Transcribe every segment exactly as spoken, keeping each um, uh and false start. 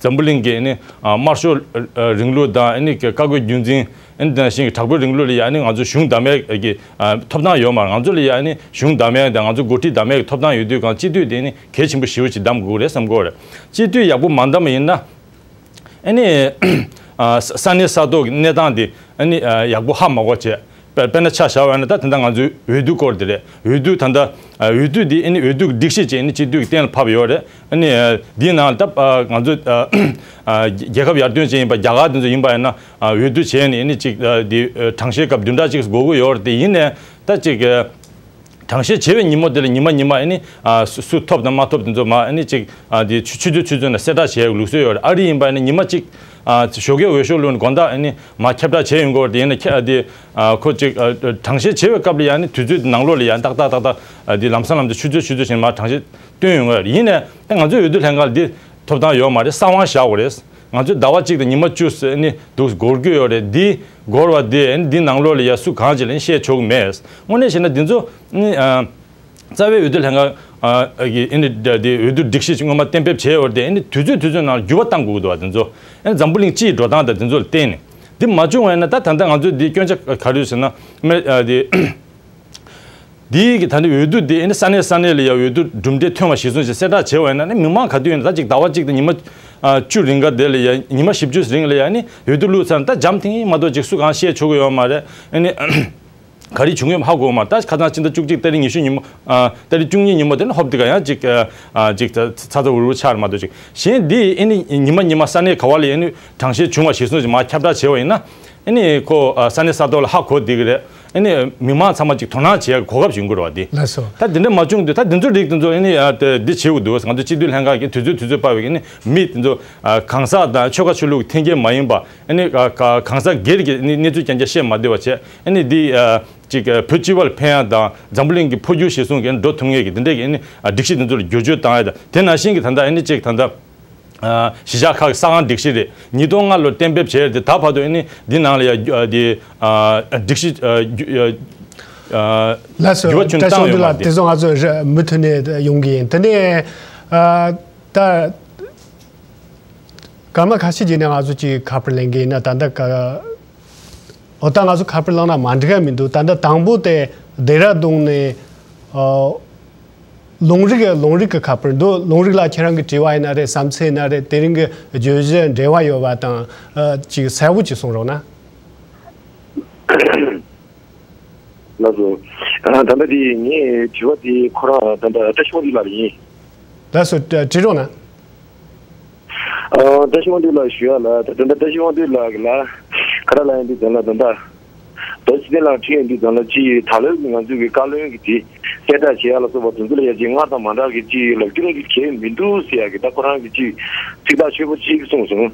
འཛམ་བུ་གླིང་གི་ཨ་ནི་ཨ་དམར་ཤོག་ཨ་རིང་ལུགས་དང་ཨ་ནི་བཀའ་བཀོད་རྒྱུད་འཛིན། ཨ་ནི་དེ་ནང་བཞིན་གྱི་དྲག་པོའི་རིང་ལུགས་ལ་ཡ་ཨ་ནི་ང་ཚོ་གཞུང་བདམས་ཡས་ཀྱི་ཨ་ཐོབ་ཐང་ཡོད་མ་རེད། ང་ཚོ་ལ་ཡ་ཨ་ནི་གཞུང་བདམས་ཡས་དང་ང་ཚོ་འགོ་ཁྲིད་བདམས་ཡས་ཀྱི་ཐོབ་ཐང་ཡོད་དུས་གང་སྤྱི་འཐུས་དེ་ཨ་ནི་གལ་ཆེན་པོ་ཞེ་པོ་ཅིག་བདམས་དགོས་རེད་བསམ་གྱི་ཡོད་རེད། སྤྱི་འཐུས་ཡག་པོ་མ་བདམས་པ་ཡིན་ན། ཨ་ནི་ཨ་ས་ས་གནས་ས་ཐོག་གི་གནས་སྟངས་དེ་ཨ་ནི་ཨ་ཡག་པོ་ཧ་མ་གོ་བྱས། དཔེ་དཔེར་ན་ཆ་བཞག་པ་ཡིན་ན་ད་ད་ལྟ་ང་ཚོའི་འོས་བསྡུ་སྐོར་དེ་རེད། འོས་བསྡུ་ད་ལྟ་ཨ་འོས་བསྡུ་དེ་ཨ་ནི་འོས་བསྡུ་གི་སྒྲིག་གཞི་བཅས་ཨ་ནི་སྤྱི་འཐུས་ཀྱིས་གཏན་ལ་ཕབ་ཡོད་རེད། ཨ་ནི་ཨ་འདིའི་ནང་ལ་ད་ཨ་ང་ཚོ་ཨ་ཨ་རྒྱལ་ཁབ་ཡར་ཐོན་ཅན་ཡིན་པ་རྒྱ་གར་དེ་ཚོ་ཡིན་པ་ཡིན་ན་ཨ་འོས་བསྡུ་བྱས་ནས་ཨ་ནི་ཅིག་ཨ་དེ་ཨ་གྲངས་བཤེར་སྐབས་བདུན་ཕྲག་གཅིག་འགོར་གྱི་ཡོད་རེད། དེ་ཡིན་ནའི་ད་ཅིག་ཨ་གྲངས་བཤེར་བྱེད་པའི་ཉིན་མོ་དེ་ལ་ཉི་མ་ཉི་མ་ཨ་ནི་ཨ་སུ་སུ་ཐོབ་དང་མ་ཐོབ་དེ་ཚོ་མ་ཨ་ནི་ཅིག་ཨ་དེ་ཆུ་ཆུ་ཚོད་ཆུ་ཚོད་ནས་གསལ་བསྒྲགས་བྱེད་ཡག་ལུགས་སྲོལ་ཡོད་རེད། ཨ་རི་ཡིན་པ་ཡིན་ན་ཉི་མ་གཅིག་ཨ་ཞོགས་ཀས་འོས་ཤོག་བླུགས་ནས་དགོང་དག་ཨ་ནི་མར་ཁྱབ་བསྒྲགས་བྱས་ཡོང་གི་ཡོད་རེད། དེ་ཡིན་ན་ཁྱེད་ཨ་དེ་ཨ་ཁོ་ཅིག་ཨ་གྲངས་བཤེར་བྱེད་པའི་སྐབས་ལ་ཡ་ཨ་ནི་དུས་ཚོད་དེ་ནང་ལོགས་ལ་ཡ་ཏག་ཏག་ཏག་ཏག་ཨ་དེ་ལམ་སང་ལམ་དུ་ཆུ་ཚོད་ཆུ་ཚོད་བཞིན་མར་གྲངས་བཤེར་བཏོན་ཡོང་གི་ཡོད་རེད། ཡིན་ནའི་ད་ང་ཚོའི་འོས་བསྡུ་ལྷན་ཁང་ལ་དེ་ཐོབ་ཐང་ཡོད་མ་རེད། གསང་བ་བཞག་དགོས་རེད། ང་ཚོས་ཟླ་བ་གཅིག་དང་ཉི་མ་བཅུ་ཙམ་ཨ་ནི་འདུག་འགོར་གྱི་ཡོད་རེད། འདི་འགོར་བ་དེ་ཨ་ནི་འདི་ནང་ལོགས་ལ་ཡ་སུ་གང་ཅིག་ལ་ཨ་ནི་བཤད་ཆོག་གི་མེད། དངོས་གནས་བཤད་ན་འདི་ཚོ་ཨ་ནི་ཨ་རྩ་བའི་འོས་བསྡུ་ལྷན་ཁང་ཨ་གི་ཨ་ནི་འདི་འོས་བསྡུ་སྒྲིག་གཞི་ཞིག་སྔོན་མ་གཏན་འབེབས་བྱས་ཡོད་རེད། དེ་ཨ་ནི་དུས་ཚོད་དུས་ཚོད་ནང་འགྱུར་བ་གཏང་དགོས་ཀྱི་འདུག་བ། དེ་ཚོ་ཨ་ནི་འཛམ་བུ་གླིང་སྤྱིའི་འགྲོ་སྟངས་དང་དེ་ཚོ་ལ་བརྟེན་ནས་འདི་མ་བྱུང་བ་ཡིན་ན་ད་ད་ལྟ་ང་ཚོ་འདི་སྐྱོན་ཆ་ག་རེ་ཡོད་ཟེར་ན་མེ་ཨ་འདི། འདིའི་གི་ད་ནི་འོས་བསྡུ་འདི་ཨ་ནི་ས་གནས་ས་གནས་ལ་ཡ་འོས་བསྡུ་གྲུབ་འབྲས་ཐོན་པ་གཞིར་བཟུང་བྱས་གསལ་བསྒྲགས་བྱས་པ་ཡིན་ན་ནི་མི་མང་ག་དུས་ཡིན་ན་ད་ཅིག་ཟླ་བ་གཅིག་དང་ཉི་མ་ཨ་བཅུ་རིང་ག་དེ་ལ་ཡ་ཉི་མ་བཞི་བཅུ་རིང་ལ་ཡ་ནི་འོས་བསྡུ་བླུགས་ཚར་ན་ད་འཇམ་ཐིང་ཐིང་མ་གཏོགས་ཅིག་སུ་གང་བཤད་ཆོག་གི་ཡོད་མ་རེད། ཨ་ནི་ག་རེ་བྱུང་ཡོད་མ་ཧ་གོ་མ་ད་ཁ་སང་ཕྱི་ཟླ་བཅུ་གཅིག་ཏ་རིག་ཉི་ཤུ་ཉིན་མོ་ཨ་ཏ་རིག་བཅུ་གཉིས་ཉིན་མོ་དེ་ནི་ཧོབ་དེ་ག་ཡང་ཅིག་ཨ་ཅིག་ཚ་ཚ་འུར་འུར་ཆགས་མ་གཏོགས་ཅིག་གཞན་འདི་ཨ་ནི་ཉི་མ་ཉི་མ་ས་གནས་ག་བ་ལ་ཡ་ནི་གྲངས་བཤེར་བྱུང་བ་གཞིར་བཟུང་བྱས་མར་ཁྱབ་བསྒྲགས་བྱས་པ་ཡིན་ན། ཨ་ནི་ཁོ་ཨ་ས་གནས་ས་ཐོག་ལ་ཧ་གོ་བསྡད་ཀྱི་རེད། ཨ་ནི་མི་མང་ཚང་མ་ཅིག་དོ་སྣང་བྱེད་ཡག་གོ་སྐབས་ཡོང་གི་རེད་བ་འདི། ལགས་སོ། ད་འདི་འདྲ་མ་བྱུང་དུས་ད་འདི་ཚོ་རིགས་འདི་ཚོ་ཨ་ནི་ཨ་དེ་འདི་བྱེད་དགོས་འདུག་ང་ཚོ་སྤྱི་འཐུས་ལྷན་ཁང་གི་དུས་ཚོད་དུས་ཚོད་སྤར་བའི་ཨ་ནི་མི་འདི་ཚོ་ཨ་གང་ཟག་དང་ཆོལ་ཁ་ཆོས་ལུགས་འཐེན་འཁྱེར་མ་ཡིན་པ་ཨ་ནི་ཨ་ག་གང་ཟག་སྒེར་གྱི་ཨ་ནི་གནས་ཚུལ་རྐྱང་རྐྱང་བཤད་མ་བསྡད་པ་བྱས་ཨ་ནི་འདི་ཨ་ཅིག་ཨ་བོད་སྤྱི་པ་ལ་ཕན་ཡག་དང་འཛམ་བུ་གླིང་གི་འཕོ་འགྱུར་གཞིར་བཟུང་གི་འགྲོ་ཐུབ་ངེས་ཀྱི་འདི་འདྲའི་གི་ཨ་ནི་ཨ་སྒྲིག་གཞི་འདི་ཚོ་ལ་བསྒྱུར་བཅོས་བཏང་ཡག་དང་དེ་ནང་བཞིན་གྱི་ད་ལྟ་ཨ་ནི་ཅིག་ད་ལྟ། ཨ་གཞིས་ཆགས་ཁག་གི་ས་ཁང་སྒྲིག་གཞི་རེད། ཉིས་སྟོང་ལྔ་ལོར་གཏན་འབེབས་བྱས་རེད། ད་བར་དུ་ཨ་ནི་འདི་ནང་ལ་ཡ་ཨ་དེ་ཨ་སྒྲིག་གཞི་ཨ་རྒྱུ་ཨ་ཨ་ལགས་སོ། འགྱུར་བ་ཁྱོན་བཏང་ཡོད་མ་རེད། དེ་ཚོ་ང་ཚོ་ར་མུ་མཐུད་ནས་ཡོང་གི་ཡིན། དེ་ནས་ཨ་ད་སྐར་མ་ཁ་ཤས་ཀྱི་ནང་ང་ཚོ་ཅིག་ཁ་པར་ལེན་གི་ཡིན་ན་ད་ལྟ་ཀ་འོ་ད་ང་ཚོ་ཁ་པར་བླངས་ན་མ་འགྲིག་ག་མི་འདུག་ད་ལྟ་དང་པོ་དེ་ལྡེ་ར་ལྡུན་ནས་ཨ། ལུང་རིགས་ལུང་རིགས་ཀྱི་ཁ་པར་འདུག་ལུང་རིགས་ལགས་ཁྱེད་རང་གི་དྲི་བ་ཡིན་ན་རེད། བསམ་ཚུལ་ཡིན་ན་རེད། དེ་རིང་གི་བརྗོད་གཞི་འབྲེལ་བ་ཡོད་པ་དང་ཨ་ཅིག་གསལ་བོ་ཅིག་གསུང་རོགས་གནང་། ལགས་སོ། ཨ་ད་ལྟ་དེ་ངའི་དྲི་བ་དེ་ཁོ་རང་ད་ལྟ་བཀྲ་ཤིས་དབང་འདུས་ལགས་ཡིན། ལགས་སོ། དྲི་རོགས་གནང་། ཨ་བཀྲ་ཤིས་དབང་འདུས་ལགས་ཞུ་ཡ་ལ་ད་ད་ལྟ་བཀྲ་ཤིས་དབང་འདུས་ལགས་ཀྱི་ལ་ག་རེ་ལབ་ཡིན་དུས་ཙམ་ལ་ད་ལྟ་རྡོ་རྗེ་ལགས་ཁྲིད་ཡོང་དུས་ཙམ་ལ་ཅི་ད་ལོའི་གི་ང་ཚོའི་གི་བཀའ་བློན་གྱི་དེ་གསལ་བསྒྲགས་བྱེད་ཡ་ལ་སོགས་པ་དེ་ཚོ་ལ་ཡ་ཅིག་སྔར་དང་མ་འདྲ་གི་ཅིག་ལབ་རྒྱུ་རང་གི་གལ་མི་འདུག་ཟེར་ཡ་གི་ད་ཁོ་རང་གི་ཅིག་ཚིག་ཐག་ཆོད་པོ་ཅིག་གསུངས་སོང་།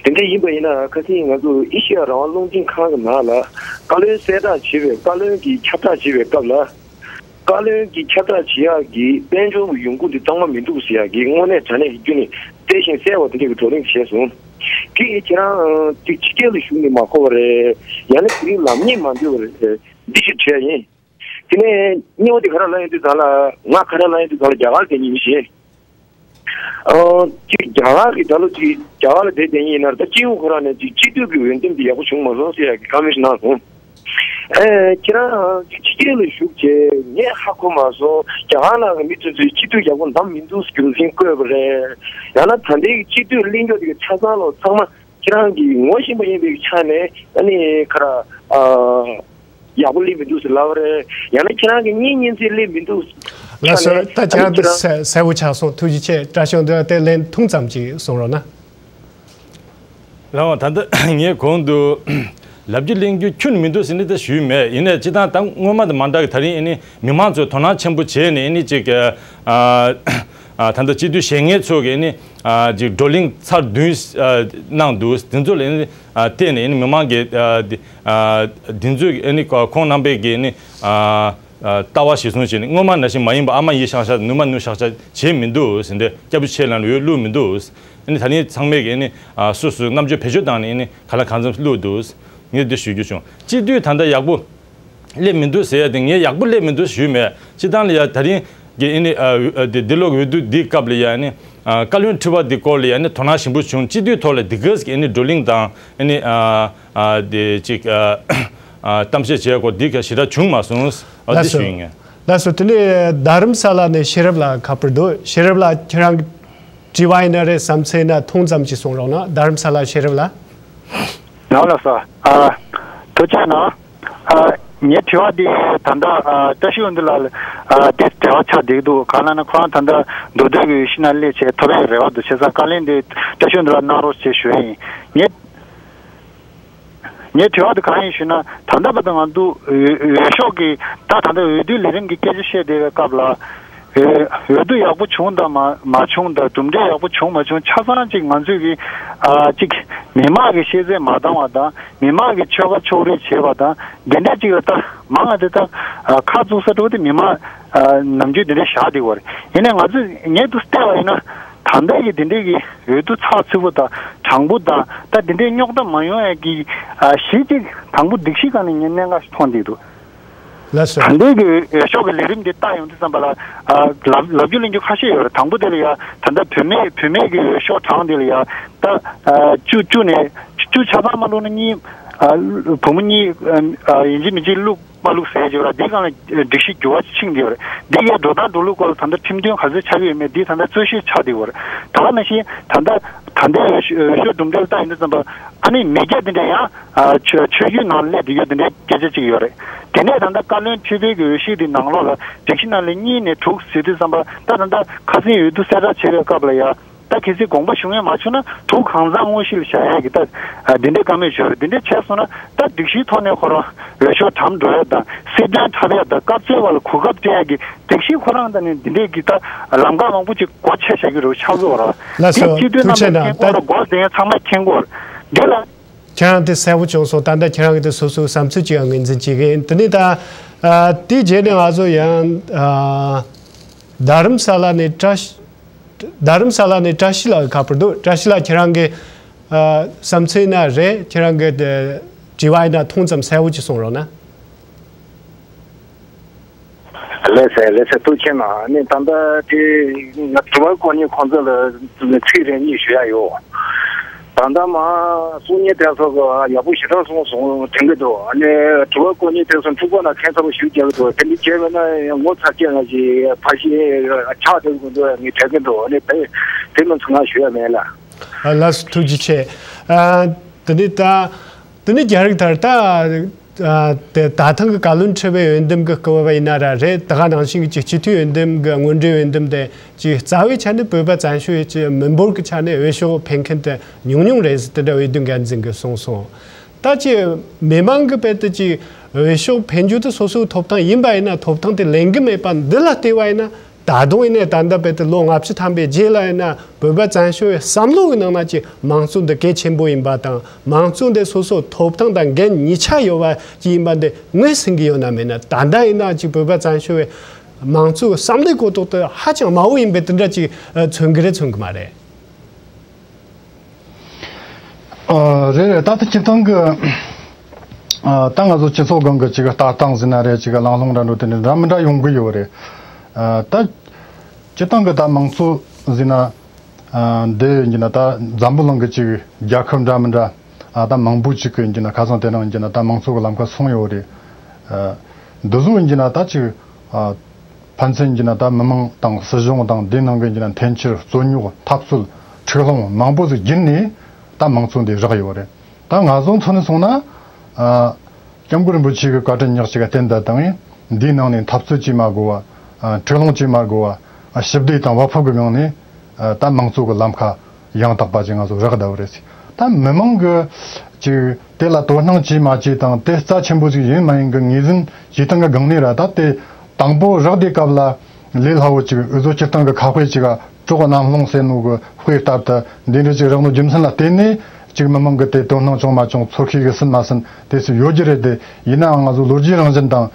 དེ་འདྲ་ཡིན་པ་ཡིན་ན་ཁ་སང་ང་ཚོ་ཨེ་ཤེ་ཡ་རང་དབང་རླུང་འཕྲིན་ཁང་གི་ནང་ལ་བཀའ་བློན་གསལ་བསྒྲགས་བྱེད་པའི་བཀའ་བློན་གྱི་ཁྱབ་བསྒྲགས་བྱེད་པའི་སྐབས་ལ། བཀའ་བློན་གྱི་ཁྱབ་བསྒྲགས་བྱེད་ཡག་གི་དཔལ་འབྱོར་གྱི་ཡོང་སྒོ་འདི་གཙང་མ་མི་འདུག་ཟེར་ཡག་གི་དངོས་གནས་དྲང་གནས་ཀྱི་རྒྱུ་ནས་གསལ་ཞིང་གསལ་བ་དེ་འདྲ་གི་བགྲོ་གླེང་བྱས་སོང་། དེ་ཁྱེད་རང་ཅིག་ཕྱི་རྒྱལ་ལ་བཞུགས་ནས་མ་གོ་བ་རེད། ཡང་ན་དེ་རིང་ལམ་ཉེས་མ་འདོད་པ་རེད། འདི་ཞིག་དྲིས་ཡ་ཡིན། དེ་ནས་གཉིས་པ་དེ་ག་རེ་ལབ་ཡོང་དུས་ཙམ་ལ་ང་ག་རེ་ལབ་ཡོང་དུས་ཙམ་ལ་རྒྱ་གར་དེ་ཉིད་མི་ཤེས། ཨོ། ཅིག་རྒྱ་གར་གྱི་ད་ལོ་ཅིག་རྒྱ་གར་ལ་བསྡད་བསྡད་ཡིན་ན་ད་སྤྱི་ཡོངས་ཁོ་རང་ནས་ཅིག་སྤྱི་འཐུས་ཀྱི་འོས་འདེམས་དེ་ཡག་པོ་བྱུང་མ་སོང་ཟེར་ཡག་གི་ཀ་མེན་ཊི་གནང་སོང་། ཨེ་ཁྱེད་རང་ཕྱི་རྒྱལ་ལ་བཞུགས་བྱས་ངས་ཧ་གོ་མ་སོང་། རྒྱ་གར་ནང་གི་མི་དེ་ཚོས་སྤྱི་འཐུས་ཡག་པོ་བདམས་མི་འདུག་རྒྱུ་མཚན་བཀོད་པ་རེད། ཡང་ན་ད་ལྟའི་སྤྱི་འཐུས་གླེང་རྒྱུ་དེ་གི་ཆ་ཚང་ལོ་ཚང་མ་ཁྱེད་རང་གིས་ངོ་ཤེས་པ་ཡིན་པའི་ཆ་ནས་ཨ་ནི་ཁ་ར་ཨ། ཡག་པོ་སླེབས་མི་འདུག་ཟེར་ལབ་པ་རེད། ཡང་ན་ཁྱེད་རང་གི་གཉེན་ཉེ་ཚན་སླེབས་མི་འདུག་ལགས་སོ། ད་ཁྱེད་རང་འདི་གསལ་གསལ་པོ་ཆགས་སོང་། ཐུགས་རྗེ་ཆེ། བཀྲ་ཤིས་དབང་འདུས་ལགས་དེ་ལན་ཐུང་ཙམ་ཅིག་གསུང་རོགས་གནང་། ལགས་འོང་། ད་ལྟ་ངས་གོང་དུ་ལབ་རྒྱུ་གླེང་རྒྱུ་ཁྱོན་མི་འདུག་ཟེར་ནས་ད་ཞུས་མེད། ཡིན་ནའི་སྤྱིར་བཏང་ད་སྔོན་མ་དང་མ་འདྲ་གི་ད་རིང་ཨ་ནི་མི་མང་ཚོས་དོ་སྣང་ཆེན་པོ་བྱས་ནས་ཨ་ནི་ཅིག་ཨ་ཨ་ད་ལྟ་སྤྱི་འཐུས་བཞེངས་མཁན་ཚོ་གི་ཨ་ནི་ཨ་ཅིག་བགྲོ་གླེང་ཚར་བདུན་ཨ་གནང་འདུག་དེ་ཚོ་ལ་ཨ་ནི་ཨ་བལྟས་ནས་ཨ་ནི་མི་མང་གི་ཨ་དེ་ཨ་དེ་ཚོས་ཨ་ནི་ཁོང་རྣམ་པས་ཀྱི་ཨ་ནི་ཨ་ཨ་ལྟ་བ་གཞིར་བཟུང་བྱས་ནས་སྔོན་མ་ནང་བཞིན་མ་ཡིན་པ་ཨ་མ་ཡིན་ཤག་ཤག་ནུ་མ་ནུ་ཤག་ཤག་བྱས་མི་འདུག་ཟེར་ཏེ་སྐྱབས་རྗེ་ཆེ་ལགས་ནས་འོས་བླུགས་མི་འདུག་ཨ་ནི་ད་ནི་ཚང་མས་ཀྱི་ཨ་ནི་ཨ་སོ་སོའི་རྣམ་དཔྱོད་བེད་སྤྱོད་བཏང་ནས་ཨ་ནི་ག་ལ་གང་འཚམ་བླུགས་འདུག་ངས་འདི་ཞུ་རྒྱུ་བྱུང་། སྤྱི་འཐུས་ད་ལྟ་ཡག་པོ་སླེབས་མི་འདུག་ཟེར་ཡ་དེ་ངས་ཡག་པོ་སླེབས་མི་འདུག་ཞུས་མེད། སྤྱིར་བཏང་ལ་ཡ་ད་རིང་གི་ཨ་ནི་ཨ་ཨ་དེ་འདི་ལོ་འོས་བསྡུ་འདིའི་སྐབས་ལ་ཡ་ཨ་ནི་ ཨ། བཀའ་བློན་ཁྲི་པ་འདི་སྐོར་ལ་ཡང་ནི་དོ་སྣང་ཞིབ་པོ་བྱུང་། སྤྱི་འཐུས་ཐོག་ལ་འདི་ག་ཟིག་ཨ་ནི་བགྲོ་གླེང་དང་ཨ་ནི་ཨ་ཨ་དེ་ཅིག་ཨ་ཨ་གཏམ་བཤད་བྱས་སྐོར་འདི་ག་ཞེ་དྲག་བྱུང་མ་སོང་། ཨ་འདི་ལགས་སོ། ཞུ་ཡིན། ལགས་སོ། དེ་ནས་རྡ་རམ་ས་ལ་ནས་ཤེས་རབ་ལགས་ཁ་པར་འདུག། ཤེས་རབ་ལགས། ཁྱེད་རང་དྲི་བ་ཡིན་ན་རེད། བསམ་ཚུལ་ཡིན་ན་ཐུང་ཙམ་ཅིག་གསུང་རོགས་གནང་། རྡ་རམ་ས་ལ་ཤེས་རབ་ལགས། ལགས་ལགས་སོ། ཨ། ཐུགས་རྗེ་གནང་། ཨ། ངའི་དྲི་བ་འདི་ད་ལྟ་ཨ་བཀྲ་ཤིས་དབང་འདུས་ལགས་ལ་ཨ་དེ་འབྲེལ་བ་ཆགས་བསྡད་འདུག། གང་ལབ་ན་ཁོ་རང་ད་ལྟ་མདོ་སྟོད་ཀྱི་འོས་གཞི་ནང་སླེབས་བྱས་ཐོབ་པའི་རེ་བ་འདུག། བྱས་ཙང་བཀའ་ལན་འདི་བཀྲ་ཤིས་དབང་འདུས་ལགས་གནང་རོགས་ཞེས་ཞུ་ཡ་ཡིན། ངའི་ངའི་དྲི་བ་དེ་གང་ཡིན་ཞུས་ན། ད་ལྟ་བར་དུ་ང་ཚོ་འོས་འོས་ཤོག་གི་ད་ད་ལྟ་འོས་བསྡུའི་ལས་རིམ་གྱི་སྐད་ཆ་བཤད་བསྡད་པའི་སྐབས་ལ། འོས་འོས་བསྡུ་ཡག་པོ་བྱུང་དང་མ་མ་བྱུང་དང་གྲུབ་འབྲས་ཡག་པོ་བྱུང་མ་བྱུང་ཆ་ཚང་ཅིག་ང་ཚོས་ཀྱི་ཨ་ཅིག་མི་མང་གི་ཤེས་ཚད་མ་འདང་བ་དང་མི་མང་གི་ཆོལ་ཁ་ཕྱོགས་རིས་བྱེད་པ་དང་འདི་འདྲ་ཅིག་ལ་ད་མང་ང་དེ་ད་ཨ་ཁ་བཙུགས་ས་འགྲོ་དེ་མི་མང་ཨ་ནམ་རྒྱུན་འདི་འདྲ་བཞག་བསྡད་ཡོད་རེད། ཡིན་ནའི་ང་ཚོས་ངས་འདུག་བལྟས་པ་ཡིན་ན། ད་ལྟ་གི་འདི་འདྲའི་གི་འོས་བསྡུ་ཚགས་ཚུད་པོ་དང་དྲང་པོ་དང་ད་འདི་འདྲའི་རྙོག་དྲ་མ་ཡོང་ཡ་གི་ཨ་གཞི་གཅིག་དང་པོ་སྒྲིག་གཞི་སྒང་ནས་ངས་གནད་འགག་ཞིག་མཐོང་བསྡད་འདུག། ལགས་སོ། ད་ལྟའི་གི་འོས་ཤོག་གི་ལས་རིམ་འདི་བལྟ་ཡོང་དུས་ཙམ་པ་ལ་ཨ་ལབ་ལབ་རྒྱུ་ལེན་རྒྱུ་ཁ་ཤས་ཡོད་རེད། དང་པོ་དེ་ལ་ཡ་ད་ལྟ་བུད་མེད་བུད་མེད་ཀྱི་འོས་ཤོག་གྲངས་དེ་ལ་ཡ་ད་ཨ་བཅུ་བཅུ་ནས་བཅུ་ཆ་ཚང་མ་བླུགས་ན་གཉིས་ཨ་བུ་མོ་གཉིས་ཨ་ཡིན་གཅིག་མིན་གཅིག་བླུགས། མ་བླུགས་ཟེར་གྱི་ཡོད་ར། འདིའི་སྒང་ལ་སྒྲིག་གཞི་འགྱུར་བ་ཕྱིན་བསྡད་ཡོད་རེད། འདི་གའི་འགྲོ་སྟངས་འགྲོ་ལུགས་སྐོར་ལ་ད་ལྟ་ཁྲིམས་མཐུན་ག་ཚོད་ཆགས་ཀྱི་ཡོད་མེད་འདི་ད་ལྟ་རྩོད་གཞི་ཆགས་བསྡད་ཡོད་རེད། ད་ག་ནང་བཞིན་ད་ལྟ་ད་ལྟའི་འོས་ཤོག་འོས་ཤོག་གྲུབ་འབྲས་ལ་བལྟ་ཡོང་དུས་ཙམ་པ་ཨ་ནི་མི་སྐྱ་འདི་འདྲ་ཡང་ཨ་ཆོས་ཆོས་བརྒྱུད་ནང་སླེབས་བསྡད་ཡོད་འདི་འདྲའི་སྐད་ཆ་གཅིག་ཡོད་རེད། དེ་ནས་ད་ལྟ་བཀའ་བློན་ཁྲི་པའི་གི་འོས་གཞི་འདི་ནང་ལོགས་ལ་སྒྲིག་གཞི་ནང་ལ་གཉིས་ནས་དྲུག་ཟེར་དུས་ཙམ་པ་ད་ད་ལྟ་ཁ་སང་འོས་བསྡུ་གསལ་བསྒྲགས་བྱས་པའི་སྐབས་ལ་ཡ། ད་གལ་སྲིད་དགོངས་པ་ཞུ་མཁན་མ་བྱུང་ན་དུག་གང་ཟག་དངོས་གཞི་ལ་བཞག་ཡག་གི་ད་འདི་འདྲའི་བཀའ་མོལ་ཞུ་རེད། འདི་འདྲའི་བྱས་སོང་ན་ད་སྒྲིག་གཞིའི་ཐོག་ནས་ཁོ་རང་འོས་ཤོག་གྲངས་འགྲོ་ཡག་དང་སྲིད་དོན་འཁྲབ་ཡག་དང་སྐབས་འཚོལ་བ་ལ་གོ་སྐབས་སྤྲད་ཡག་གི་སྒྲིག་གཞི་ཁོ་རང་ད་ནི་འདི་འདྲའི་གི་ད་ལམ་ཁ་མང་པོ་ཅིག་སྒོ་ཕྱེ་བཞག་གི་རེད་ཆགས་སོང་ར། ལགས་སོ། འདི་སྤྱི་འཐུས་ཐུགས་རྣམ་པས་རྒྱལ་ཁྱེད་མཁྱེན་དགོས་ར། ལགས། སྒོ་དེ་ཚང་མས་མཁྱེན་དགོས་ར། འདི་ལ། ཁྱེད་རང་དེ་གསལ་པོ་བྱུང་སོང་། ད་ལྟ་ཁྱེད་རང་གི་དེ་སོ་སོའི་བསམ་ཚུལ་ཅིག་ཡང་ངོས་འཛིན་བྱེད་ཀྱི་ཡིན། དེ་ནས་ད་ཨ་དེའི་རྗེས་ནས་ང་ཚོ་ཡང་ཨ་རྡ་རམ་ས་ལ་ནས་བཀྲ་ཤིས། རྡ་རམ་ས་ལ་ནས་བཀྲ་ཤིས་ལགས་ཁ་པར་འདུག། བཀྲ་ཤིས་ལགས། ཁྱེད་རང་གི་ཨ་བསམ་ཚུལ་ཡིན་ན་རེད། ཁྱེད་རང་གི་དེ་དྲི་བ་ཡིན་ན་ཐུང་ཙམ་གསལ་པོ་ཅིག་གསུང་རོགས་གནང་། ལགས་སེ་ལགས་སེ། ཐུགས་རྗེ་གནང་། ཨ་ནི་ད་ལྟ་དེ་ང་དྲི་བ་བཀོད་མཁན་ཁོང་ཚོ་ལ་ཚིག་རེ་གཉིས་ཞུ་ཡ་ཡོད། ད་ལྟ་མ་གསུང་མཁན་དེ་ཚོ་གི་ཡག་པོ་ཞེ་དྲག་གསུངས་སོང་དྲན་གྱི་འདུག། ཨ་ནི་དྲི་བ་བཀོད་མཁན་དེ་ཚོ་འཁྲུག་པ་ན་ཁྱད་མཚར་པོ་ཞིག་རྒྱག་གི་འདུག། དེ་འདྲ་བྱས་པ་ན་ངོ་ཚ་སྐྱེ་ང་ཞིག་ཕ་ཞིག་ཆགས་བསྡད་དགོས་འདུག་ངས་དྲན་གྱི་འདུག། ཨ་ནི་དེ་དེ་མིན་ཚང་ང་ཞུ་ཡ་མེད་ལ། ཨ་ལགས་སོ། ཐུགས་རྗེ་ཆེ། ཨ་དེ་ནས་ད། དེ་ནས་རྒྱ་རིགས་དར་ད་ཨ་དེ་ད་ཐེངས་ཀྱི་བཀའ་བློན་ཁྲི་པའི་འོས་འདེམས་ཀྱི་སྐབས་ཡིན་ན་ར་རེད། ད་ག་ནང་བཞིན་གྱི་སྤྱི་འཐུས་འོས་འདེམས་ཀྱི་སྔོན་འགྲོའི་འོས་འདེམས་དེ་ཅིག་རྩ་བའི་ཆ་ནས་བོད་པ་བཙན་བྱོལ་གྱི་མི་འབོར་གྱི་ཆ་ནས་འོས་ཤོག་འཕེན་མཁན་དེ་ཉུང་ཉུང་རེད་ཟེར་དེ་འདྲ་འོས་བསྡུ་འགན་འཛིན་གྱིས་གསུངས་སོང་། ད་ཅིག་མི་མང་གི་དཔེ་དེ་ཅིག་འོས་ཤོག་འཕེན་རྒྱུ་དེ་སོ་སོའི་ཐོབ་ཐང་ཡིན་པ་ཡིན་ན་ཐོབ་ཐང་དེ་ལེན་གྱི་མེད་པ་འདི་ལ་བལྟས་པ་ཡིན་ན། ད་དུང་ཡིན་ནའི་ད་ལྟ་བར་དུ་ལོ་ལྔ་བཅུ་ཐམ་པའི་རྗེས་ལ་ཡིན་ན་བོད་པ་བཙན་བྱོལ་བའི་བསམ་བློ་གི་ནང་ན་ཅིག་དམངས་གཙོ་འདི་གལ་ཆེན་པོ་ཡིན་པ་དང་དམངས་གཙོ་འདི་སོ་སོ་ཐོབ་ཐང་དང་འགན་གཉིས་ཆ་ཡོད་པ་ཅིག་ཡིན་པ་འདི་ངོས་ཟིན་གྱི་ཡོད་ན་མེད་ན། ད་ལྟ་ཡིན་ན་ཅིག་བོད་པ་བཙན་བྱོལ་བའི་དམངས་གཙོའི་བསམ་བློའི་གོ་རྟོགས་དེ་ཧ་ཅང་དམའ་བོ་ཡིན་པའི་དེ་འདྲ་ཅིག་མཚོན་གྱི་རེད་མཚོན་གྱི་མ་རེད། ཨ་རེད་རེད། ད་ལྟ་སྤྱིར་བཏང་གི་ཨ་ད་ང་ཚོ་སྤྱི་ཚོགས་སྒང་གི་ཅིག་ལྟ་སྟངས་ཟེར་ན་རེད། ཅིག་གླེང་སློང་འདྲ་འགྲོ་དེ་འདྲ་འདྲ་མི་འདྲ་ཡོང་གི་ཡོད་རེད། ཨ་ད་སྤྱིར་བཏང་གི་ད་དམངས་གཙོ་ཟེར་ན་ཨ་འདི་ཡིན་གྱི་ན་ད་འཛམ་བུ་གླིང་གི་ཅིག་རྒྱལ་ཁབ་འདྲ་མི་འདྲ་ཨ་ད་མང་པོ་ཅིག་གི་ཡིན་གྱི་ན་ཁ་སང་དེ་རིང་ཡིན་གྱི་ན་ད་དམངས་གཙོ་གི་ལམ་ཁ་སོང་ཡོད་རེད། ཨ་འདི་ཚོ་ཡིན་གྱི་ན་ད་ཅིག་ཨ། ཕན་ཚུན་གྱི་ན་ད་མི་མང་དང་སྲིད་གཞུང་དང་དེའི་ནང་གི་གྱི་ན་འཐེན་འཁྱེར་རྩོད་རྙོག་འཐབ་རྩོད་འཁྲུག་ལོང་མང་པོ་ཟིག་བརྒྱུད་ནས་ད་དམངས་གཙོ་འདི་རག་ཡོད་རེད། ད་ང་ཚོ་མཚོན་ནས་སོང་ན་ཨ་སྐྱབས་མགོན་རིན་པོ་ཆེ་གི་བཀའ་དྲིན་ཉག་གཅིག་ག་བརྟེན་ད་དང་འདིའི་ནང་ནས་འཐབ་རྩོད་བྱེད་མ་དགོས་པ་ཨ་འཁྲུག་ལོང་བྱེད་མ་དགོས་པ་ཨ་ཞི་བདེ་དང་བག་ཕེབས་ཀྱི་ངང་ནས་ཨ་ད་དམངས་གཙོ་གི་ལམ་ཁ་ཡང་དག་པ་ཅིག་ང་ཚོ་རག་བསྡད་པ་རེད། ད་མི་མང་གི་ཅིག་དེ་ལ་དོ་སྣང་བྱེད་མ་བྱེད་དང་དེ་རྩ་ཆེན་པོ་ཞིག་ཡིན་མ་ཡིན་གི་ངོས་འཛིན་བྱེད་སྟངས་གི་སྒང་ནས་ར་ད་དེ་དང་པོ་རག་དུས་སྐབས་ལ་ལས་སླ་བོ་ཅིག་འུ་ཚོ་སྤྱིར་བཏང་གི་ཁ་དཔེ་ཅིག་ག་གྲོགས་རྣམས་སློང་ཟེར་ནོ་གི་དཔེ་ལྟར་དུ་འདི་འདྲ་ཅིག་རག་ནོ་རྒྱུ་མཚན་ལ་བརྟེན་ནས་ཅིག་མི་མང་གི་དེ་དོ་སྣང་བྱུང་མ་བྱུང་ཚོར་ཤེས་གི་ཟིན་མ་ཟིན་དེ་སུ་ཡོད་རྒྱུ་རེད། དེ་ཡིན་ནའང་ང་ཚོ་ལོ་རྒྱུས་རང་བཞིན་དང་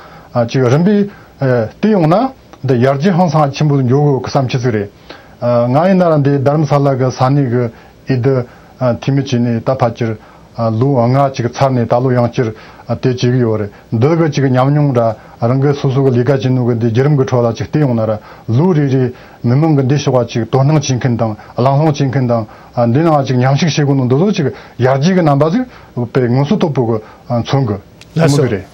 ཅིག་རིམ་པས་བལྟས་ཡོང་ན། འདི་ཡར་རྒྱས་ཧང་སང་ཆེན་པོ་འགྱོ་གི་བསམ་ཁྱི་ཟིག་རེད། ཨ་ང་ཡིན་ན་ར་འདི་རྡ་རམ་ས་ལ་གི་ས་གནས་གི་ཨེ་འདི་ཨ་འཐུས་མི་བྱས་ནས་ད་ཕལ་ཆེར་ ལོ་ལྔ་ཅིག་ཚར་ནས་ད་ལོ་ཡང་བསྐྱར་དེ་བྱེད་ཀྱི་ཡོད་རེད། འདི་གི་ཅིག་ཉམས་མྱོང་ར་རང་གི་སོ་སོ་གི་ལས་ཀ་བྱེད་ནོ་གི་འདི་བརྒྱུད་རིམ་གི་ཁྲོད་ལ་ཅིག་བལྟས་ཡོང་ན་ར། ལོ་རེ་རེ་མི་མང་གི་འདི་ཕྱོགས་ལ་ཅིག་དོ་སྣང་བྱེད་མཁན་དང་གླེང་སློང་བྱེད་མཁན་དང་འདི་ནང་ཅིག་མཉམ་ཞུགས་བྱེད་དགོས་ནོ་འདི་ཚོ་ཅིག་ཡར་རྒྱས་ཀྱི་རྣམ་པ་ཟིག་དཔེ་ངོ་སོ་དོད་པོ་གི་མཚོན་གི། ལགས་མོ་གི་སོ། རེད།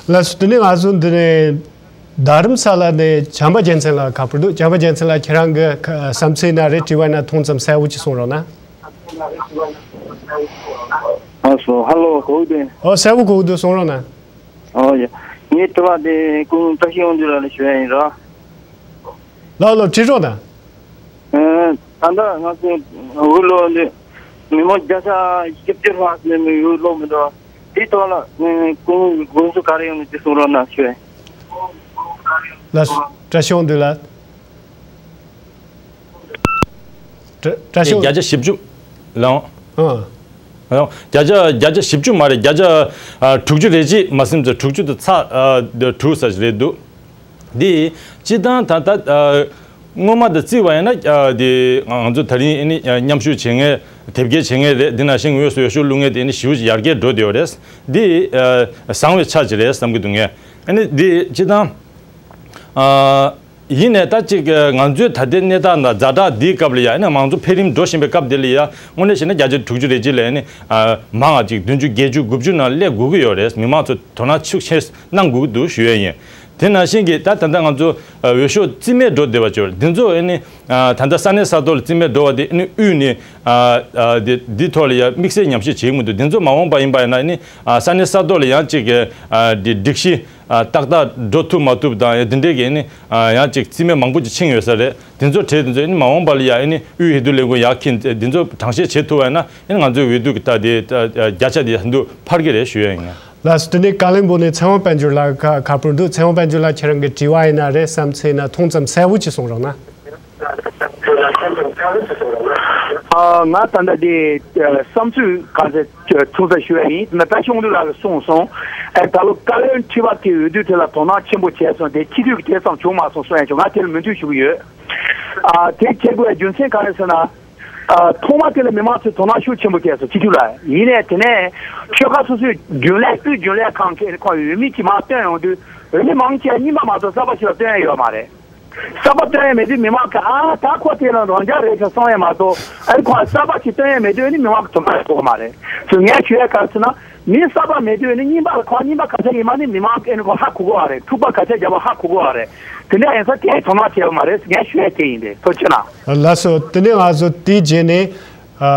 ལགས་སོ། དེ་ནས་ང་ཚོ་འདི་ནས་རྡ་རམ་ས་ལ་ནས་བྱམས་པ་རྒྱལ་མཚན་ལགས་ཁ་པར་འདུག་བྱམས་པ་རྒྱལ་མཚན་ལགས། ཁྱེད་རང་གི་ཁ་བསམ་ཚུལ་ཡིན་ན་རེད། དྲི་བ་ཡིན་ན་མཐོང་ཙམ་གསལ་བོ་ཅིག་གསུང་རོགས་གནང་། ཨ་སོ། ཧ་ལོ། གོ་གི་འདུག་ཨོ། གསལ་བོ་གོ་གི་འདུག་གསུང་རོགས་གནང་། ཨོ་ཡ། ངའི་དྲི་བ་དེ་སྐུ་ངོ་བཀྲ་ཤིས་དབང་འདུས་ལགས་ལ་ཞུ་ཡ་ཡིན་ར། ལགས་ལགས། དྲི་རོགས་གནང་། ཨ། ད་ལྟ་ང་ཚོ་འོས་བླུགས་འདི་མི་མང་བརྒྱ་ཆ་བཞི་བཅུ་ལྷག་ཙམ་འོས་བླུགས་མི་འདུག་དེའི་ཐོག་ལ་ཨ་སྐུ་ངོ་དགོངས་ཚུལ་ག་རེ་ཡོད་མེད་དེ་གསུང་རོགས་གནང་ཞུ། ལགས་སོ། བཀྲ་ཤིས་དབང་འདུས་ལགས། བཀྲ་བཀྲ་ཤིས། བརྒྱ་ཆ་བཞི་བཅུ་ལའང་། ཨ། ཨ། བརྒྱ་ཆ་བརྒྱ་ཆ་བཞི་བཅུ་མ་རེད། བརྒྱ་ཆ་ཨ་དྲུག་ཅུ་རེ་གཅིག་མ་ཟིན་ཙམ། དྲུག་ཅུ་དང་ཚེག་ཨ་དྲུག་ཙམ་རེད་འདུག་འདི་སྤྱིར་བཏང་ད་ལྟ་ཨ་སྔོན་མ་དང་བརྩིས་པ་ཡིན་ན་ཨ་འདི་ང་ང་ཚོ་ད་རིང་ཨ་ནི་མཉམ་ཞུགས་བྱེད་མཁན་དེབ་སྐྱེལ་བྱེད་མཁན་རེད། འདི་ནང་བཞིན་འོས་སུ་འོས་ཤོག་བླུག་མཁན་དེ་ཨ་ནི་ཞེ་པོ་ཅིག་ཡར་རྒྱས་འགྲོ་བསྡད་ཡོད་རེད། འདི་ཨ་བཟང་བའི་ཆ་ཅིག་རེད་བསམ་གྱི་འདུག་ངས། ཨ་ནི་འདི་སྤྱིར་བཏང་ཨ། ཡིན་ནའི་ད་ཅིག་ང་ཚོའི་ད་ལྟའི་གནས་སྟངས་དང་ཛ་དྲག་འདིའི་སྐབས་ལ་ཡ་ཨ་ནི་མང་གཙོ་འཕེལ་རིམ་འགྲོ་བཞིན་པའི་སྐབས་འདི་ལ་ཡ་དངོས་གནས་བཤད་ན་བརྒྱ་ཆ་དྲུག་ཅུ་རེ་གཅིག་ལ་ཨ་ནི་ཨ་མང་ང་ཅིག་བདུན་ཅུ་བརྒྱད་ཅུ་དགུ་བཅུ་ནང་སླེབས་དགོས་ཀྱི་ཡོད་རེད། མི་མང་ཚོ་དོ་སྣང་ཤུགས་ཆེ་གནང་དགོས་ཀྱི་འདུག་ཞུ་ཡས་ཡིན། དེ་ནང་བཞིན་གྱི་ད་ད་ལྟ་ང་ཚོ་ཨ་འོས་ཤོག་རྩིས་མེད་འགྲོ་བསྡད་པ་ཅིག་ཡོད་རེད། འདི་ཚོ་ཨ་ནི་ཨ་ད་ལྟ་ས་གནས་ས་ཐོག་ལ་རྩིས་མེད་འགྲོ་བ་དེ་ཨ་ནི་དབུས་ནས་ཨ་ཨ་དེ་འདི་ཐོག་ལ་ཡ་དམིགས་བསལ་ཉམས་ཞིབ་བྱེད་ཀྱི་མི་འདུག་འདི་ཚོ་མ་འོངས་པ་ཡིན་པ་ཡིན་ན་ཨ་ནི་ཨ་ས་གནས་ས་ཐོག་ལ་ཡང་ཅིག་ཨ་འདི་སྒྲིག་གཞི་ཨ་ཏག་ཏག་འགྲོ་ཐུབ་མ་ཐུབ་དང་ཡང་འདི་འདྲའི་གི་ནི་ཨ་ཡང་ཅིག་རྩིས་མེད་མང་པོ་ཅིག་ཕྱིན་ཡོད་ས་རེད། དེ་ཚོ་གྲས་དེ་ཚོ་ཨ་ནི་མ་འོངས་པ་ལ་ཡ་ཨ་ནི་དབུས་འོས་བསྡུ་ལས་ཁུངས་ཡར་འཁྱེར་འདི་ཚོ་གྲངས་བཤེར་བྱེད་ཐུབ་པ་ཡིན་ན་ཨ་ནི་ང་ཚོའི་འོས་བསྡུ་གི་ད་དེ་བརྒྱ་ཆ་དེ་ཧ་འདུག་འཕར་གི་རེད་ཞུ་ཡ་ཡིན། ལགས་སོ། དེ་ནས་ཀ་ལིམ་པོང་ནས་ཚེ་དབང་དཔལ་འབྱོར་ལགས་ཁ་ཁ་པར་འདུག་ཚེ་དབང་དཔལ་འབྱོར་ལགས། ཁྱེད་རང་གི་དྲི་བ་ཡིན་ན་རེད། བསམ་ཚུལ་ཡིན་ན་མཐོང་ཙམ་གསལ་བོ་ཅིག་གསུང་རོགས་གནང་། ཨ། ང་ད་ལྟ་དེ་ཨ་བསམ་ཚུལ་ག་ཚད་ཐུག་ས་ཞུ་ཡ་ཡིན། ད་ལྟ་བཀྲ་ཤིས་དབང་འདུས་ལགས་ཀྱིས་གསུངས་སོང་། ཨ། ད་ལོ་བཀའ་བློན་ཁྲི་པ་གི་འོས་བསྡུ་དེ་ལ་དོ་སྣང་ཆེན་པོ་བྱས་སོང་། དེ་སྤྱི་འཐུས་ཀྱི་དེ་ཙམ་བྱུང་མ་སོང་གསུང་ཡ་བྱུང་། ང་དེ་ལ་མོས་མཐུན་ཞུ་གི་ཡོད། ཨ། དེ་བྱེད་དགོས་པའི་རྒྱུ་མཚན་ག་རེ་ཟེར་ན། ཨ། ཐོག་མ་དེ་ལ་མི་མང་ཚོས་དོ་སྣང་ཤུགས་ཆེན་པོ་བྱས་སོང་སྤྱི་འཐུས་ལ། ཡིན་ནའི་དེ་ནས་ཆོལ་ཁ་སོ་སོའི་རྒྱུན་ལས་དབུས་རྒྱུན་ལས་ཁང་གི་ཁོ་འོས་མི་གཅིག་མར་བཏོན་ཡོང་དུས་འོས་མི་མང་ཆེ་བ་རྙིང་པ་མ་གཏོགས་གསར་པ་ཞིག་ལ་བཏོན་ཡ་ཡོད་མ་རེད། གསར་པ་བཏོན་ཡ་མེད་དུས་མི་མང་གིས་ཨ་ད་ཁོ་དེ་ལ་རང་འཇགས་རེད་ཤག་བསམ་ཡ་མ་གཏོགས། ཨ་ནི་ཁོ་གསར་པ་ཞིག་བཏོན་ཡ་མེད་དུས་ཨ་ནི་མི་མང་གིས་དོ་སྣང་ཡང་གཏོང་གི་མ་རེད། སོ་ངས་ཞུ་ཡ་ག་རེ་ཟེར་ན། མི་གསར་པ་མེད་དུས་ཨ་ནི་རྙིང་པ་ལ་ཁོ་རྙིང་པ་ག་ཚད་ཡིན་མ་ནི་མི་མང་གིས་ཨ་ནི་ཁོ་ཧ་གོ་གི་ཡོད་རེད། འཁྲུག་པ་ག་ཚད་བརྒྱབ་པ་ཧ་གོ་གི་ཡོད་རེད། དེ་འདྲ་ཡིན་ཙང་དེ་དོ་སྣང་བྱས་པ་མ་རེད། ངས་ཞུ་ཡ་དེ་ཡིན་ཏེ། ཐུགས་རྗེ་གནང་། ལགས་སོ། དེ་ནས་ང་ཚོ་དེའི་རྗེས་ནས་ཨ་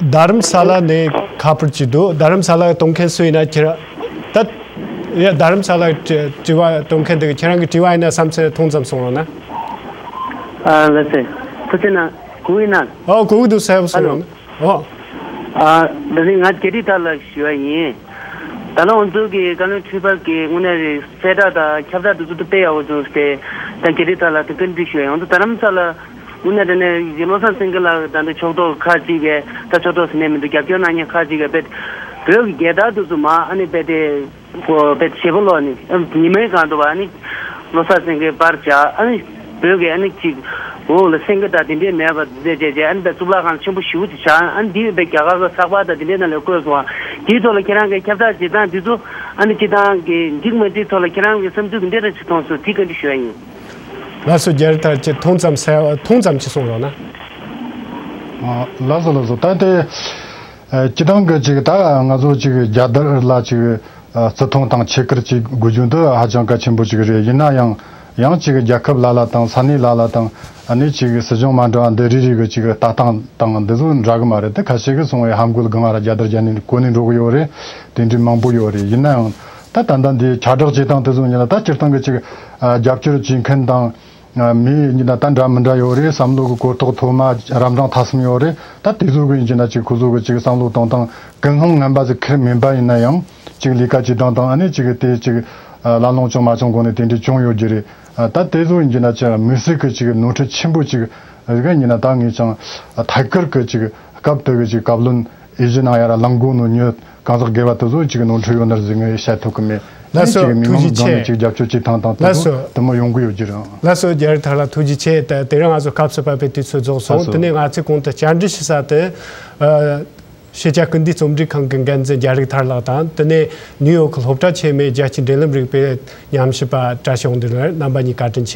རྡ་རམ་ས་ལ་ནས་ཁ་པར་ཅིག་འདུག་རྡ་རམ་ས་ལ་གཏོང་མཁན་སུ་ཡིན་ན་ཁྱེད་རང་། ད་ཡ་རྡ་རམ་ས་ལ་དྲི་དྲི་བ་གཏོང་མཁན་དེ་གིས་ཁྱེད་རང་གི་དྲི་བ་ཡིན་ན་བསམ་ཚུལ་མཐོང་ཙམ་གསུང་རོགས་གནང་། ཨ། ལགས་སེ། ཐུགས་རྗེ་གནང་། གོ་གི་ཡིན་ན། ཨོ། གོ་གི་འདུག་གསལ་པོ་གསུང་རོགས་གནང་། ཨོ། ཨ། ད་རིང་ང་རྒྱ་རི་ཐར་ལ་ཞུ་བ་ཡིན། ད་ལོ་ང་ཚོ་གི་བཀའ་བློན་ཁྲི་པ་གི་དངོས་གནས་རེད། གསལ་བསྒྲགས་དང་ཁྱབ་བསྒྲགས་དེ་ཚོ་དཔེ་ཡག་པོ་བྱུང་སྟེ། ད་རྒྱ་རི་ཐར་ལ་དེ་བཀའ་འདྲི་ཞུ་བ་ཡིན། ང་ཚོ་རྡ་རམ་ས་ལ་དངོས་གནས་དྲང་གནས་བློ་བཟང་སེང་གེ་ལགས་ད་ལྟ་ཕྱོགས་གཏོགས་ཁག་ཅིག་གིས། ད་ཕྱོགས་གཏོགས་ཟེར་ནས་མི་འདུག་རྒྱབ་སྐྱོར་གནང་མཁན་ཁག་ཅིག་གིས་དཔེ་བོད་ཀྱི་རྒྱལ་དར་དེ་ཚོ་མར་ཨ་ནི་དཔེ་དེ། ཁོ་དཔེ་བྱེད་པོ་ལོག་ནི་ཉི་མའི་སྒང་དུ་བ་ནི་བློ་བཟང་སེང་གེ་པར་བྱ། ཨ་ནི་བོད་ཀྱི་ཨ་ནི་གཅིག་འོག་ལ་སེང་གེ་དང་དེ་འདྲའི་མེད་པ་འདི་འདྲ་བྱས་བྱས། ཨ་ནི་དཔེ་གཙུག་ལག་ཁང་ཆེན་པོ་ཞེ་པོ་ཅིག་བཞག་ཨ་ནི་འདི་དཔེ་རྒྱ་གར་གྱི་ཚགས་པར་དང་དེ་འདྲའི་ནང་ལ་བཀོད་སོང་བ། དེའི་ཐོག་ལ་ཁྱེད་རང་གི་ཁྱབ་བསྒྲགས་བྱེད་སྟངས་འདི་ཚོ་ཨ་ནི་སྤྱི་བཏང་གི་འགྲིག་མ་འགྲིག་ཐོག་ལ་ཁྱེད་རང་གི་བསམ་ཚུལ་འདི་འདྲ་ཅིག་མཐོང་སོང་། དེ་བཀའ་འདྲི་ཞུ་ཡ་ཡིན། ལགས་སོ། རྒྱ་རི་ཐར་གྱིས་མཐོང་ཙམ་གསལ་མཐོང་ཙམ་ཅིག་གསུང་རོགས་གནང་། ལགས་སོ། ལགས་སོ། ད་དེ་སྤྱི་བཏང་གི་ཅིག་ད་ང་ཚོ་ཅིག་རྒྱལ་དར་ལ་ཅིག་ཨ། བརྩི་མཐོང་དང་ཆེད་བཀུར་བྱེད་དགོས་རྒྱུ་འདི་ཧ་ཅང་གལ་ཆེན་པོ་ཅིག་རེད། ཡིན་ན་ཡང་ཡང་ཅིག་རྒྱལ་ཁབ་ལ་ལ་དང་ས་གནས་ལ་ལ་དང་ཨ་ནི་ཅིག་སྲིད་གཞུང་མ་འདྲ་བ་འདི་རེ་རེ་གི་ཅིག་ལྟ་སྟངས་དང་འདི་ཚོ་འདྲ་གི་མ་རེད། དེ་ཁ་ཤས་ཀྱིས་སོང་བའི་ཧམ་གོད་སྒང་ལ་རྒྱལ་དར་རྒྱ་ནས་གོན་ནས་འགྲོ་གི་ཡོད་རེད། དེ་འདྲའི་མང་པོ་ཡོད་རེད། ཡིན་ན་ཡང་ད་ད་ལྟ་འདི་ཁྱབ་བསྒྲགས་བྱེད་སྟངས་དེ་ཚོ་ཉིད་ལ་ད་སྤྱིར་བཏང་གི་ཅིག་ཨ། རྒྱབ་སྐྱོར་བྱེད་མཁན་དང་། མི་ཡིན་གྱི་ན་ད་འདྲ་མི་འདྲ་ཡོད་རེད། བསམ་བློ་གི་གོ་རྟོགས་མཐོ་དམའ་རབ་འབྲིང་ཐ་གསུམ་ཡོད་རེད། ད་དེ་ཚོ་གི་ཡིན་གྱི་ན་ཅིག་ཁོ་ཚོ་གི་ཅིག་བསམ་བློ་གཏོང་སྟངས་ཀུན་སློང་ངན་པ་ཟིག་ཁེར་མིན་པ་ཡིན་ན་ཡང་ཅིག་ལས་ཀ་བྱེད་སྟངས་དང་ཨ་ནི་ཅིག་དེ་ཅིག་ལ་ལོང་བྱུང་མ་བྱུང་སྒོ་ནས་དེ་འདྲའི་བྱུང་ཡོད་རྒྱུ་རེད། ད་དེ་ཚོ་ཡིན་གྱི་ན་ཅིག་མི་སེར་གི་ཅིག་ནོར་འཁྲུལ་ཆེན་པོ་ཅིག་ཟིག་ཡིན་གྱི་ན་ད་ངས་ཀྱང་ཐད་ཀར་གི་ཅིག་སྐབས་དེ་གི་ཅིག་བཀའ་བློན་ཨེ་ཞི་ནང་ཡ་ར་ལངས་དགོས་ནོ་ཉོ། གང་ཟག་སྒེར་བ་དེ་ཚོ་ཅིག་ནོར་འཁྲུལ་ཡོད་ན་ཟིག་ངས་བཤད་ཐུབ་གི་མེད། ལགས་སོ། ཅིག་མི་མང་ཐུགས་རྗེ་སྒང་ནས་ཆེ། ཅིག་རྒྱབ་སྐྱོར་བྱེད་སྟངས་དང་དེ་ལགས་ཚོ་སོ། དེ་མོ་ཡོང་གི་ཡོད་རྒྱུ་རེད། ལགས་སོ། རྒྱ་རི་ཐར་ལགས་ཐུགས་རྗེ་ཆེ། ད་དེ་རིང་ང་ཚོ་སྐབས་སུ་བབས་པའི་དུས་ཚོད་རྫོགས་སོང་། ལགས་སོ། དེ་ནས་ང་ཚོས་གོང་དུ་བཅར་འདྲི་ཞུ་ས་དེ། ཨ། ཤེས་བྱ་སྐུལ་འདེད་རྩོམ་སྒྲིག་ཁང་གི་འགན་འཛིན་རྒྱ་རིག་ཐར་ལགས་དང་། དེ་ནས་ནིའུ་ཡོག་གི་སློབ་གྲྭ་ཆེན་མོའི་རྒྱལ་སྤྱིའི་འབྲེལ་ལམ་རིག་པའི་ཉམས་ཞིབ་པ་བཀྲ་ཤིས་དབང་འདུས་ལགས། རྣམ་པ་གཉིས་བཀའ་དྲིན་ཆེ།